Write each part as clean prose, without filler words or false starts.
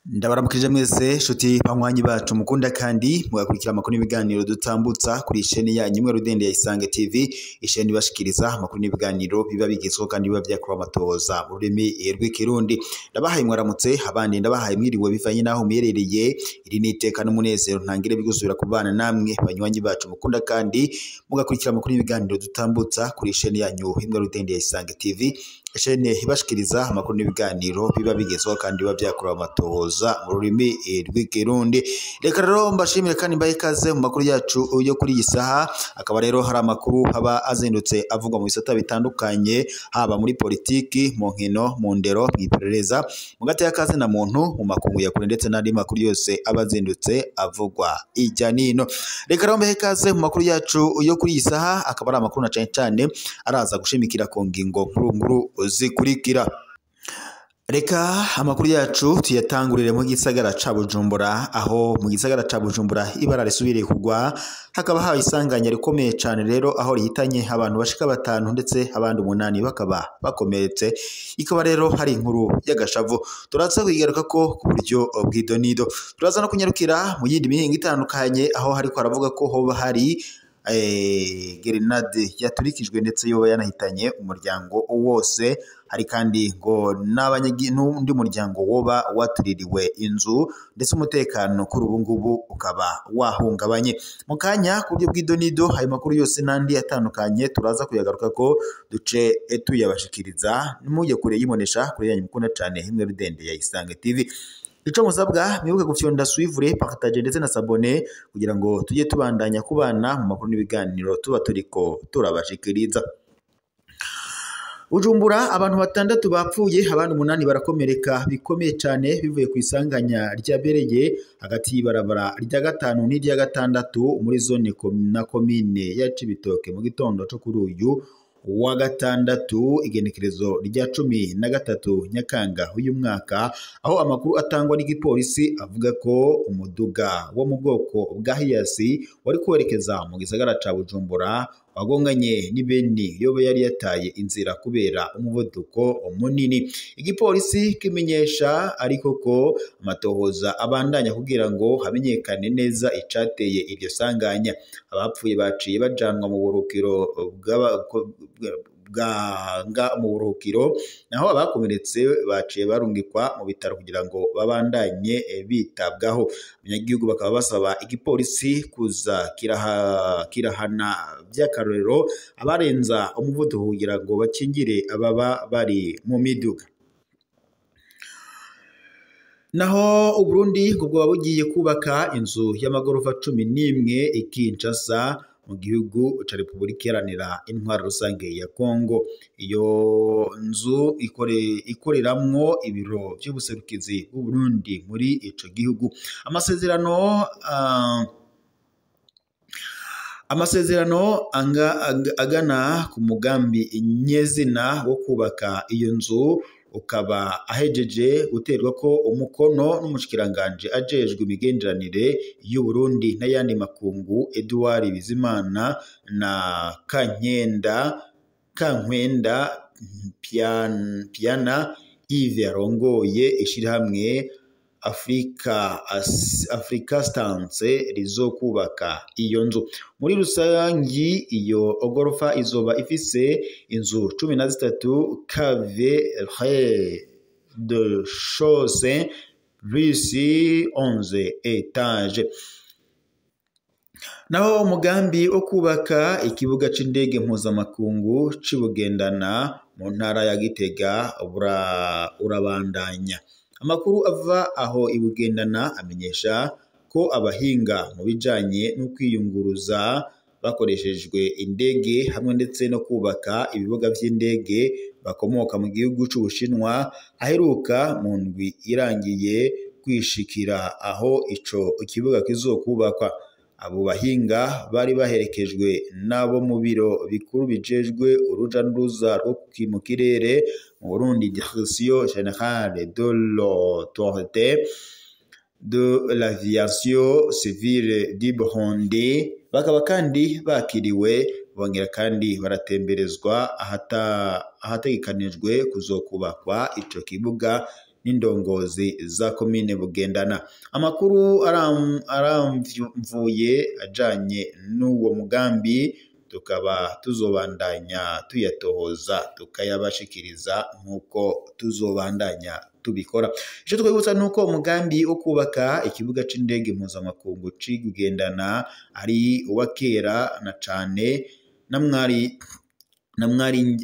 Ndabaramukije mwese shuti banywanyi bacu mukunda kandi mugakurikira amakuru n'ibiganiro dutambutsa kuri isheni yanyu imwe rudende ya Isange TV, isheni bashikiriza amakuru n'ibiganiro biba bigezweho kandi biba vyakorewe amatohoza mu rurimi rw'ikirundi. Ndabahaye mwaramutse, abandi ndabahaye mwiriwe bivanye naho muherereye. Iri ni iteka n'umunezero ntangire bigusubira kubana namwe banywanyi bacu mukunda kandi mugakurikira amakuru n'ibiganiro dutambutsa kuri isheni yanyu imwe rudende ya Isange TV, isheni ibashikiriza amakuru n'ibiganiro biba bigezweho kandi biba vyakorewe amatohoza mu rurimi rw'ikirundi. Reka rero mbashimire kandi mbahe ikaze mu makuru yacu yo kuri iyi saha. Akaba rero hari amakuru aba azindutse avugwa mu bisata bitandukanye, haba muri politiki, mu nkino, mu ndero, mu iperereza, mu gateka na muntu, mu makungu ya kure ndetse n'andi makuru yose aba azindutse avugwa ijya nino. Reka rero mbahe ikaze mu makuru yacu yo kuri iyi saha. Akaba ari amakuru na cane cane araza gushimikira ku ngingo nkuru nkuru zikurikira. Reka amakuru yacu tuyatangurire mu gisagara ca Bujumbura, aho mu gisagara ca Bujumbura ibara risubiriye kugwa, hakaba habaye isanganya rikomeye cane rero, aho rihitanye abantu bashika 5 ndetse abandi 8 bakaba bakomeretse. Ikaba rero hari inkuru y'agashavu turaza kuyigaruka ko ku buryo bw'idonido. Turaza no kunyarukira mu yindi mihingo itandukanye, aho hariko haravuga ko hoba hari gerenade yaturikijwe ndetse yoba yanahitanye umuryango wose. Hari kandi ngo n'undi muryango woba watuririwe inzu, ndetse umutekano kuri ubu ngubu ukaba wahungabanye. Mu kanya ku buryo bw'idonido ayo makuru yose n'andi atandukanye turaza kuyagaruka ko duce tuyabashikiriza. Nimujye kure yimonesha kure yanyu mukunda cane himwe rudende ya Isange TV. Ico musabwa mwibuke gufyonda suivre, partage ndetse na s'abonner kugira ngo tujye tubandanya kubana mu makuru n'ibiganiro tuba turiko turabashikiriza. Bujumbura abantu 6 bapfuye, abandi 8 barakomereka bikomeye cane bivuye ku isanganya ryabereye hagati y'ibarabara rya 5 n'irya 6 muri zone na komine ya Cibitoke mu gitondo co kuri uyu wa gatandatu, igenekerezo rya 13 Nyakanga uyu mwaka, aho amakuru atangwa n'igipolisi avuga ko umuduga wo mu bwoko bwa Hiace wari kwerekeza mu gisagara ca Bujumbura wagonganye n'ibeni yoba yari yataye inzira kubera umuvuduko munini. Igipolisi kimenyesha ariko ko amatohoza abandanya kugira ngo hamenyekane neza icateye iryo sanganya. Abapfuye baciye bajanwa mu buruhukiro bwanga mu buruhukiro, naho abakomeretse baciye barungikwa mu bitaro kugira ngo babandanye bitabwaho. Abanyagihugu bakaba basaba igipolisi kuza kirahana by'akarorero abarenza umuvuduko kugira ngo bakingire ababa bari mu miduga. Naho Uburundi ngo bugiye kubaka inzu y'amagorofa 11 i Kinshasa mu gihugu ca Republika Iharanira Intwaro Rusange ya Kongo. Iyo nzu ikoreramwo ibiro vy'ubuserukizi bw'Uburundi muri ico gihugu. Amasezerano agana ku mugambi nyezina wo kubaka iyo nzu ukaba ahejeje guterwa ko umukono n'umushikiranganje ajejwe imigenderanire y'u Burundi n'ayandi makungu Edouard Bizimana na Kankwenda Piana Yves arongoye ishirahamwe Africa Stance rizokubaka iyo nzu. Muri rusangi iyo ogorofa izoba ifise inzu 13 cave de chaussée plus 11 étages. Naho umugambi wo kubaka ikibuga c'indege mpuzamakungu c'Ibugendana mu ntara ya Gitega urabandanya. Amakuru ava aho Ibugendana amenyesha ko abahinga mu bijanye no kwiyunguruza bakoreshejwe indege hamwe ndetse no kubaka ibibuga vy'indege bakomoka mu gihugu c'Ubushinwa aheruka mu ndwi irangiye kwishikira aho ico kibuga kizokubakwa. Abo bahinga bari baherekejwe nabo mu biro bikuru bijejwe uruja n'uruza rwo mu kirere mu Burundi, Direction Générale de l'Autorité de l'Aviation Civile du Burundi, bakaba kandi bakiriwe Bongera kandi baratemberezwa ahategekanijwe kuzokubakwa ico kibuga n'indongozi za komine Bugendana. Amakuru aramvuye ajanye n'uwo mugambi tukaba tuzobandanya tuyatohoza tukayabashikiriza nk'uko tuzobandanya tubikora. Ico twibutsa nuko umugambi wo kubaka ikibuga c'indege mpuzamakungu c'Bugendana ari uwa kera na cane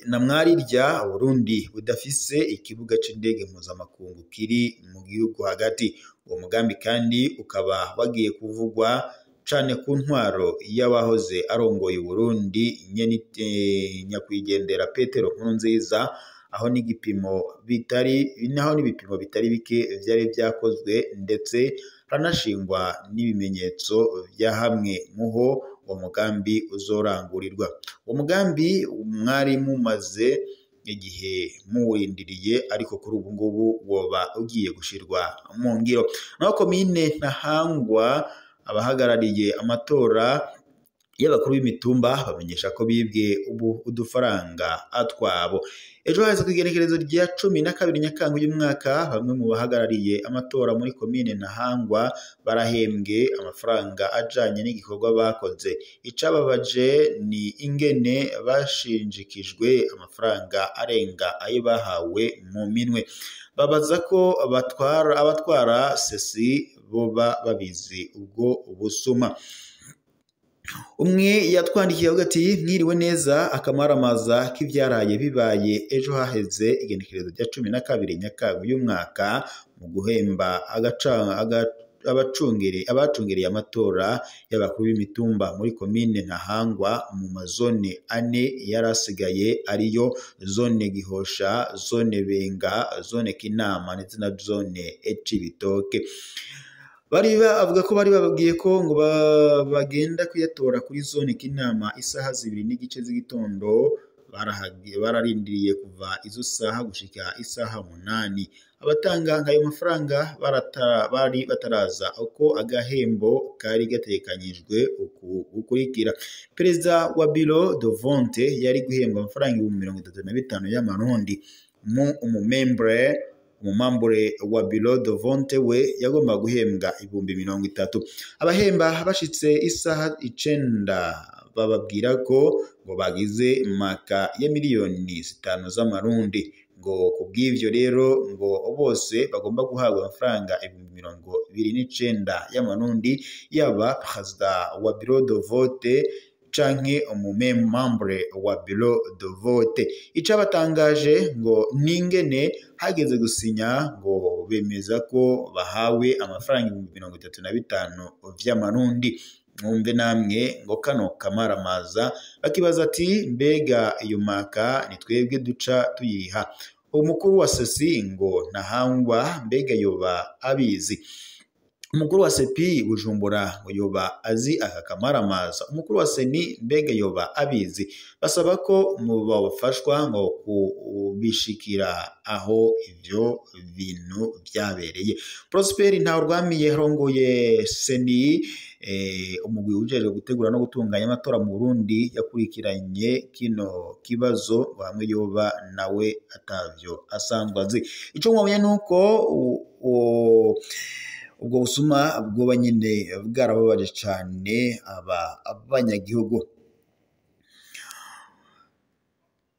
na mwarirya Burundi budafise ikibuga c'indege mpuzamakungu kiri mu gihugu hagati. Uwo mugambi kandi ukaba wagiye kuvugwa cane ku ntwaro y'abahoze arongoye Burundi nyakwigendera Petero Nkurunziza, aho n'igipimo bitari naho n'ibipimo bitari bike vyari vyakozwe, ndetse haranashingwa n'ibimenyetso vya hamwe muho uwo mugambi uzorangurirwa. Uwo mugambi mwari mumaze igihe muwurindiriye, ariko kuri ubu ngubu woba ugiye gushirwa mu ngiro. Naho komine Ntahangwa, abahagarariye amatora y'abakuru b'imitumba bamenyesha ko bibwe ubu udufaranga atwabo. Ejo haheze kw'igenekerezo rya 12 Nyakanga uyu mwaka, bamwe mu bahagarariye amatora muri komine Ntahangwa barahembwe amafaranga ajanye n'igikorwa bakoze. Icababaje ni ingene bashinjikijwe amafaranga arenga ayo bahawe mu minwe. Babaza ko abatwara sesi boba babizi ubwo busuma. Umwe yatwandikiye avuga ati: mwiriwe neza, akamaramaza k'ivyaraye bibaye ejo haheze igenekerezo rya 12 Nyakanga uyu mwaka mu guhemba abacungereye amatora y'abakuru b'imitumba muri komine Ntahangwa mu mazone ane yarasigaye, ariyo zone Gihosha, zone Benga, zone Kinama ndetse na zone Cibitoke. Bari avuga ko bari bababwiye ko ngo bagenda kuyatora kuri zone Kinama isaha 2:15 z'igitondo. Bararindiriye kuva izo saha gushika isaha 8. Abatanga ayo mafaranga bari bataraza uko agahembo kari gatekanyijwe uku gukurikira. Perezida wa Bureau de Vote yari guhembwa amafaranga 35,000 y'amarundi. Mu umumambure wa Bureau de Vote we yagomba guhembwa 30,000. Abahemba bashitse isaha 9 bababwira ko ngo bagize maka ya 5,000,000 z'amarundi, ngo kubw'ivyo rero ngo bose bagomba guhabwa amafaranga 29,000 y'amarundi, yaba perezida wa Bureau de Vote canke umumembre wa Bureau de Vote. Icabatangaje ngo ningene hageze gusinya ngo bemeza ko bahawe amafaranga 35,000 vy'amarundi. Mwumve namwe ngo kano kamaramaza, bakibaza ati mbega iyo maka ni twebwe duca tuyiha. Umukuru wa sesi ngo Ntahangwa mbega yoba abizi. Umukuru wa sepi Bujumbura ngo yoba azi aka kamaramaza. Umukuru wa seni mbega yoba abizi. Basaba ko mu bafashwa ngo kubishikira aho ivyo bintu vyabereye. Prosper Ntawurwamiye arongoye seni, umugwi ujejwe gutegura no gutunganya amatora mu Burundi, yakurikiranye kino kibazo hamwe yoba nawe atavyo asanzwe azi. Ico mwamenya nuko ubwo busuma bwoba nyine bwarababaje cane aba abanyagihugu.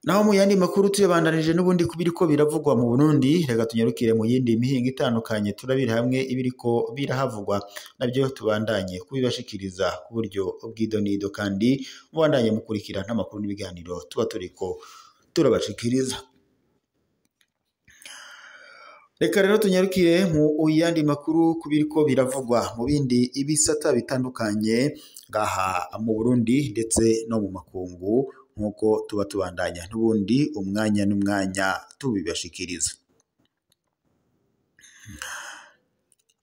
Naho mu yandi makuru tuyabandanije n'ubundi kubiriko biravugwa mu Burundi, reka tunyarukire mu yindi mihinga itandukanye turabira hamwe ibiriko birahavugwa, nabyo tubandanye kubibashikiriza ku buryo bw'idonido, kandi mubandanye mukurikira n'amakuru n'ibiganiro tuba turiko turabashikiriza. Reka rero tunyarukire mu yandi makuru kubiriko biravugwa mu bindi ibisata bitandukanye ngaha mu Burundi ndetse no mu makungu, nkuko tuba tubandanya n'ubundi umwanya n'umwanya tubibashikiriza.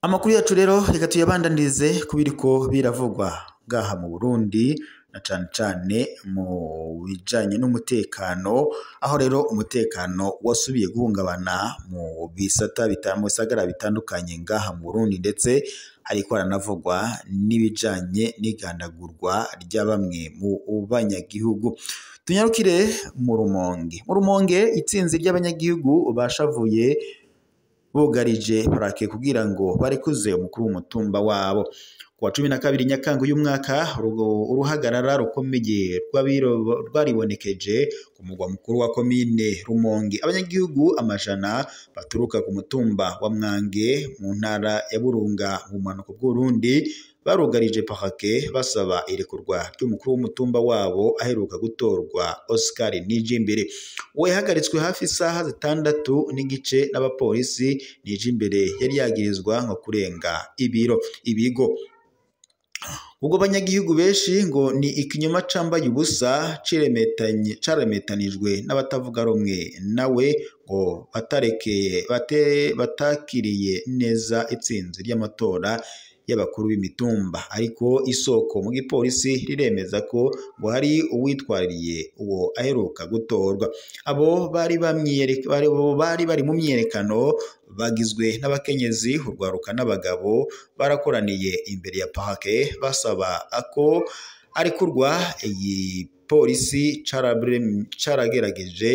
Amakuru yacu rero reka tuyabandanirize kubiriko biravugwa ngaha mu Burundi na cane cane mu bijanye n'umutekano, aho rero umutekano wasubiye guhungabana mu bisata mu bisagara bitandukanye ngaha mu Burundi, ndetse hariko haranavugwa n'ibijanye n'igandagurwa rya bamwe mu banyagihugu. Tunyarukire mu Rumonge. Mu Rumonge itsinzi ry'abanyagihugu bashavuye bugarije parake kugira ngo barekuze umukuru w'umutumba wabo. Kuwa 12 Nyakanga uyu mwaka, uruhagarara rukomeye rwaribonekeje ku mugwa mukuru wa komine Rumonge. Abanyagihugu amajana baturuka ku mutumba wa Mwange mu ntara ya Burunga mu bumanuko bw'Uburundi barugarije parake basaba irekurwa ry'umukuru w'umutumba wabo aheruka gutorwa Oscar Nijimbere. Uwo yahagaritswe hafi isaha 6:15 n'abapolisi. Nijimbere yari yagirizwa nko kurenga ibiro ibigo. Ubwo banyagihugu benshi ngo ni ikinyoma cambaye ubusa caremetanijwe n'abatavuga rumwe nawe, ngo batakiriye neza itsinzi ry'amatora y'abakuru b'imitumba. Ariko isoko mu gipolisi riremeza ko ngo hari uwitwariye uwo aheruka gutorwa. Abo bari bari mu myiyerekano bagizwe n'abakenyezi, urwaruka n'abagabo, barakoraniye imbere ya parake basaba ko arekurwa. Iyi polisi caragerageje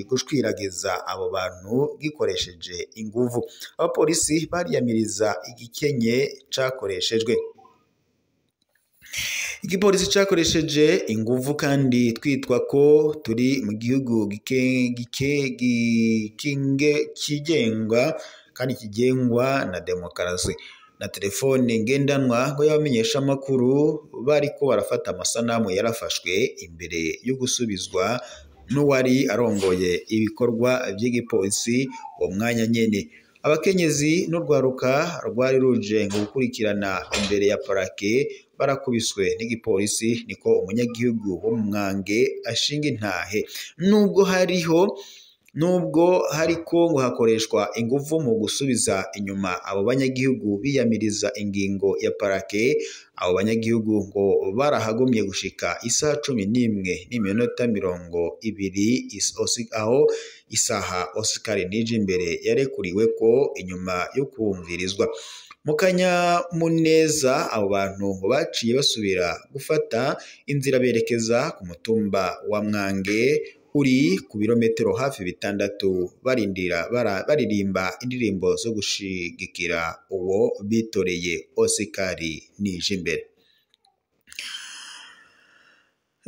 gushwiragiza abo bantu gikoresheje inguvu. Abapolisi bariyamiriza igikenye cakoreshejwe. Igipolisi cakoresheje inguvu kandi twitwa ko turi mu gihugu kigengwa kandi kigengwa na demokarasi. Na telefone ngendanwa ngo y'abamenyesha amakuru bariko barafata amasanamu yarafashwe imbere yo gusubizwa n'uwari arongoye ibikorwa by'igipolisi uwo mwanya nyene. Abakenyezi n'urwaruka rwari ruje ngo gukurikirana imbere ya parake barakubiswe n'igipolisi, niko umunyagihugu wo mu Mwange ashinga intahe. Nubwo hariko ngo hakoreshwa inguvu mu gusubiza inyuma abo banyagihugu biyamiriza ingingo ya parake, abo banyagihugu ngo barahagumye gushika isaha 11:20, aho isaha Oscar Nijimbere yarekuriwe ko inyuma yo kumvirizwa. Mu kanyamuneza abo bantu baciye basubira gufata inzira berekeza ku mutumba wa Mwange uri ku birometero hafi 6, baririmba indirimbo zo gushigikira uwo bitoreye Oscar Nijimbere.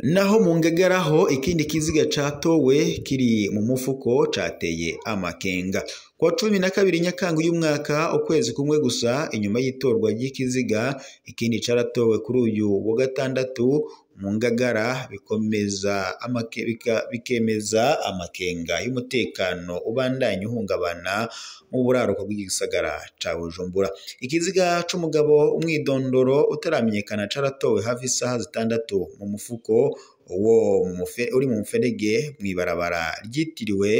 Naho mu Ngagaraho ikindi kiziga catowe kiri mu mufuko cateye amakenga. Kuwa 12 Nyakanga uyu mwaka, ukwezi kumwe gusa inyuma y'itorwa ry'ikiziga, ikindi caratowe kuri uyu wa gatandatu mu Ngagara, bikemeza amakenga y'umutekano ubandanya uhungabana mu buraruko bw'igisagara ca Bujumbura. Ikiziga c'umugabo umwidondoro utaramenyekana caratowe hafi isaha 6 mu mufuko uwo uri mu muferege mw'ibarabara ryitiriwe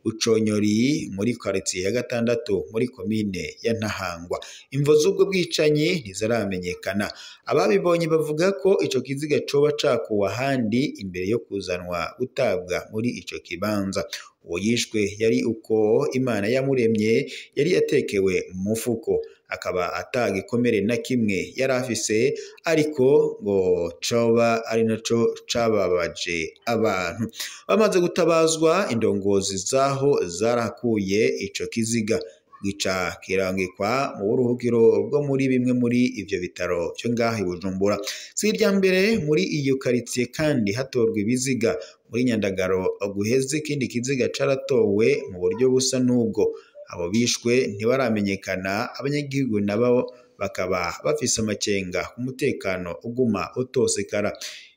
Buconyori muri quartier ya 6 muri komine ya Ntahangwa. Imvo z'ubwo bwicanyi ntiziramenyekana. Ababibonye bavuga ko ico kiziga coba cakuwe ahandi imbere yo kuzanwa gutabwa muri ico kibanza. Uwo yishwe yari uko Imana yamuremye, yari yatekewe mu mufuko, akaba atagikomere na kimwe yari afise, ariko ngo coba ari naco cababaje abantu. Bamaze gutabazwa, indongozi zaho zarakuye ico kiziga gica kirangikwa mu buruhukiro bwo muri bimwe muri ivyo bitaro vyo ngaha i Bujumbura. Si irya mbere muri iyo quartier kandi hatorwa ibiziga. Muri Nyandagaro guheze ikindi kiziga caratowe mu buryo busa n'ubwo. Abo bishwe ntibaramenyekana, abanyagihugu nabo bakaba bafise amakenga ku mutekano uguma utosekara.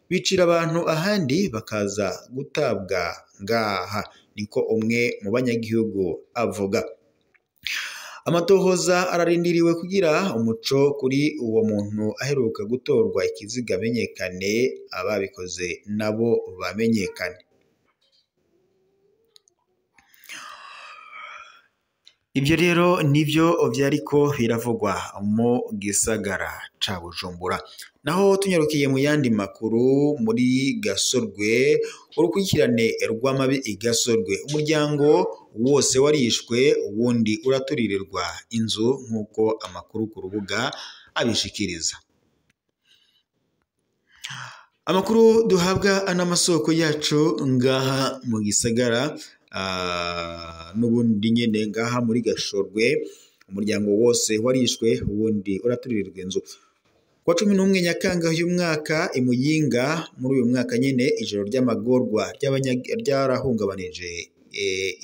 Bicira abantu ahandi bakaza gutabwa ngaha, niko umwe mu banyagihugu avuga. Amatohoza ararindiriwe kugira umuco kuri uwo muntu aheruka gutorwa ikiziga amenyekane, ababikoze nabo bamenyekane. Ibyo rero nivyo vyariko biravugwa mu gisagara ca Bujumbura. Naho tunyarukiye mu yandi makuru, muri Gasorwe, urukurikirane rw'amabi i Gasorwe, umuryango wose warishwe, uwundi uraturirirwa inzu, nk'uko amakuru ku rubuga abishikiriza. Amakuru duhabwa n'amasoko yacu ngaha mu gisagara n'ubundi nyene ngaha muri Gashorwe, umuryango wose warishwe, uwundi uraturirirwa inzu. Kuwa 11 Nyakanga uyu mwaka i Muyinga, muri uyu mwaka nyene, ijoro ry'amagorwa ryarahungabanije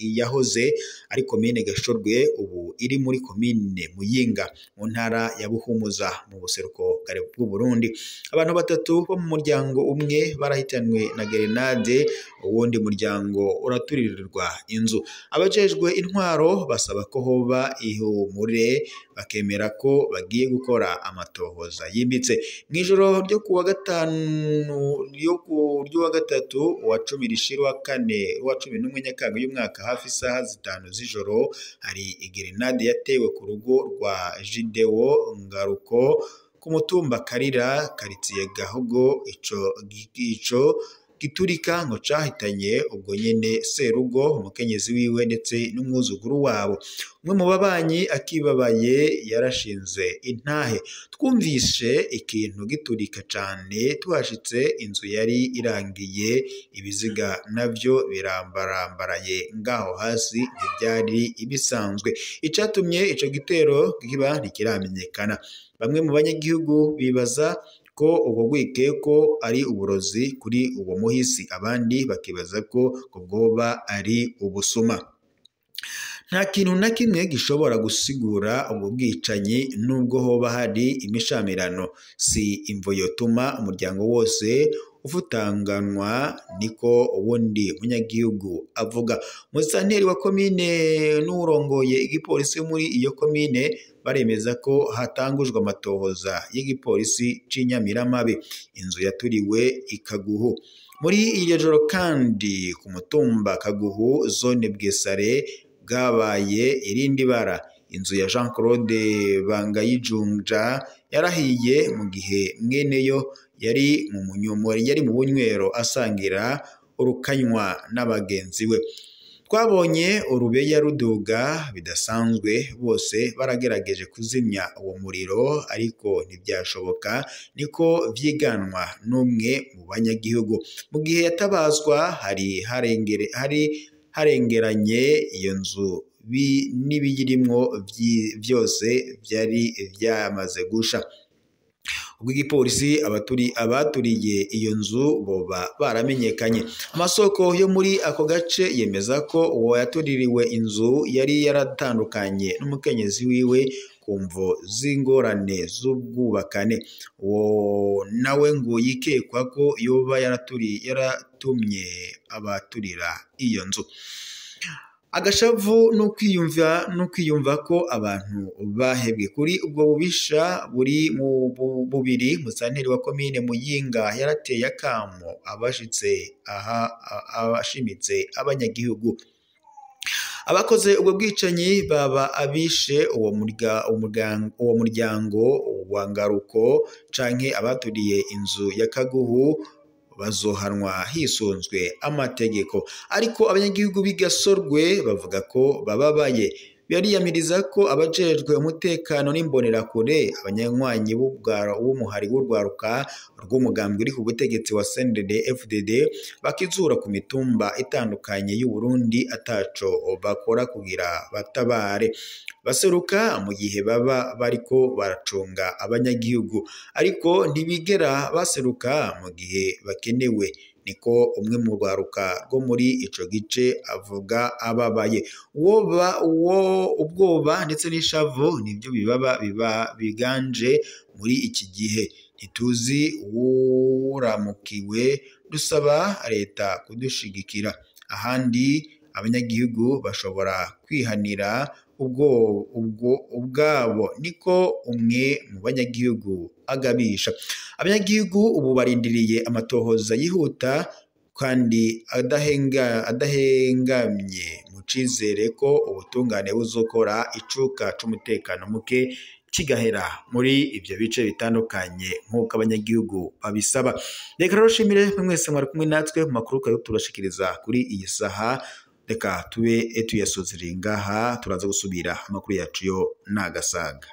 iyahoze ari komine Gashorwe, ubu iri muri komine Muyinga mu ntara ya Buhumuza mu buseruko bw'u Burundi. Abantu batatu bo mu muryango umwe barahitanwe na gerenade, uwundi muryango uraturirirwa inzu. Abajejwe intwaro basaba ko hoba ihumure, bakemera ko bagiye gukora amatohoza yimbitse. Mw'ijoro ryo kuwa gatanu ry'uwa gatatu wa 10 rishira kane wa 11 Nyakanga uyu mwaka, hafi isaha 5 z'ijoro, hari igerenade yatewe ku rugo rwa Jideo Ngaruko ku mutumba Karira, karitsiye Gahogo. Ico giturika ngo cahitanye ubwo nyene serugo, umukenyezi wiwe ndetse n'umwuzukuru wabo. Umwe mu babanyi akibabaye yarashinze intahe: twumvishe ikintu giturika cane, tuhashitse inzu yari irangiye, ibiziga navyo birambarambaraye ngaho hasi, ntivyari ibisanzwe. Icatumye ico gitero kiba ntikiramenyekana. Bamwe mu banyagihugu bibaza ko ubwo rwikeko ari uburozi kuri uwo muhisi, abandi bakibaza ko bwoba ari ubusuma. Nta kintu na kimwe gishobora gusigura ubwo bwicanyi, nubwo hoba hari imishamirano. Si imvo yotuma umuryango wose ufutanganwa, niko uwundi munyagihugu avuga. Musanteri wa komine n'urongoye igipolisi muri iyo komine baremeza ko hatangujwe amatohoza y'igipolisi c'inyamiramabi. Inzu yaturiwe ikaguhu. Muri iryo joro kandi ku mutumba Kaguhu, zone Bwesare, bwabaye irindi bara. Inzu ya Jean Claude Bangayijunja yarahiye mu gihe mweneyo yari mu bunywero asangira urukanywa n'abagenzi we. Twabonye urubeya ruduga bidasanzwe, bose baragerageje kuzimya uwo muriro ariko ntibyashoboka, niko vyiganwa n'umwe mu banyagihugu. Mu gihe yatabazwa hari harengeranye iyo nzu n'ibiyirimwo vyose vyari vyamaze gusha. Ubwo igipolisi abaturiye iyo nzu boba baramenyekanye. Amasoko yo muri ako gace yemeza ko uwo yatuririwe inzu yari yaratandukanye n'umukenyezi wiwe ku mvo z'ingorane z'ubwubakane. Uwo nawe ngo yikekwa ko yoba yaratumye abaturira iyo nzu. Agashavu n'ukwiyumva ko abantu bahebwe kuri ubwo bubisha buri mu bubiri. Musanteri wa komine Muyinga yarateye akamo abashitse aha abashimitse abanyagihugu. Abakoze ubwo bwicanyi baba abishe uwo muryango wa Ngaruko canke abaturiye inzu ya Kaguhu bazohanwa hisunzwe amategeko. Ariko abanyagihugu b'igasorwe bavuga ko bababaye, bariyamiriza ko abajejwe umutekano n'imbonerakure, abanyanywanyi b'umuhari w'urwaruka rw'umugambwe uri ku butegetsi wa CNDD-FDD bakizura ku mitumba itandukanye y'u Burundi ataco bakora kugira batabare. Baseruka mu gihe baba bariko baracunga abanyagihugu, ariko ntibigera baseruka mu gihe bakenewe, niko umwe mu rwaruka rwo muri ico gice avuga ababaye. Ubwoba ndetse n'ishavu nibyo biba biganje muri iki gihe. Ntituzi uwuramukiwe, dusaba leta kudushigikira. Ahandi abanyagihugu bashobora kwihanira ubwabo, niko umwe mu banyagihugu agabisha. Abanyagihugu ubu barindiriye amatohoza yihuta kandi adahengamye mu mu cizere ko ubutungane buzokora icuka c'umutekano muke kigahera muri ivyo bice bitandukanye nk'uko abanyagihugu babisaba. Reka rero shimire mwese mwari kumwe natwe mu makuru twari turashikiriza kuri iyi saha. Reka tube tuyasozereye ngaha, turaza gusubira amakuru yacu yo nagasaga.